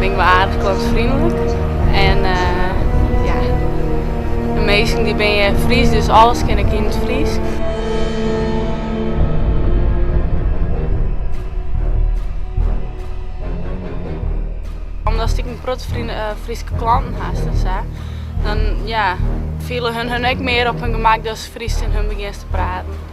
bin ik wol aardich klantvriendelijk. En ja, de minsken dy binne Frysk, dus alles kin ik yn it Frysk. Omdatst ek in protte Fryske klanten hast en sa, dan ja, fiele hun hun ek mear op hun gemak datst Frysk tsjin hun begjinst te praten.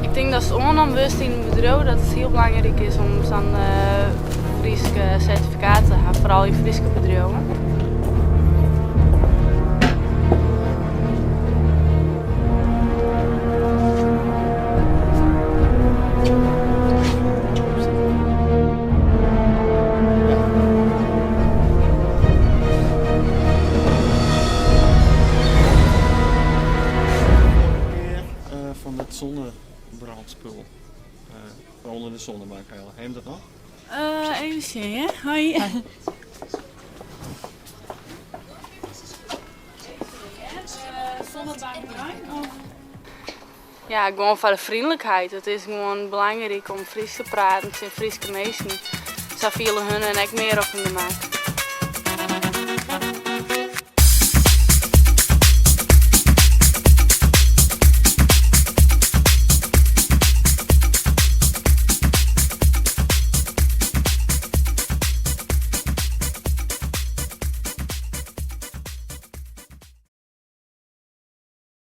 Ik tink datst oannommen wurdst yn in bedriuw dat it hiel belangryk is om sa'n Frysk sertifikaat te hawwen, foaral yn Fryske bedriuwen. Fan dat zonnebrandspul. Foar ûnder de zonnebank helle. Ha jim dat noch? Even sjen hear. Hoi. Ja, gewoan foar de vriendelijkheid. It is gewoan belangryk om Frysk te praten tsjin Fryske minsken. Sa fiele hun hun ek mear op hun gemak.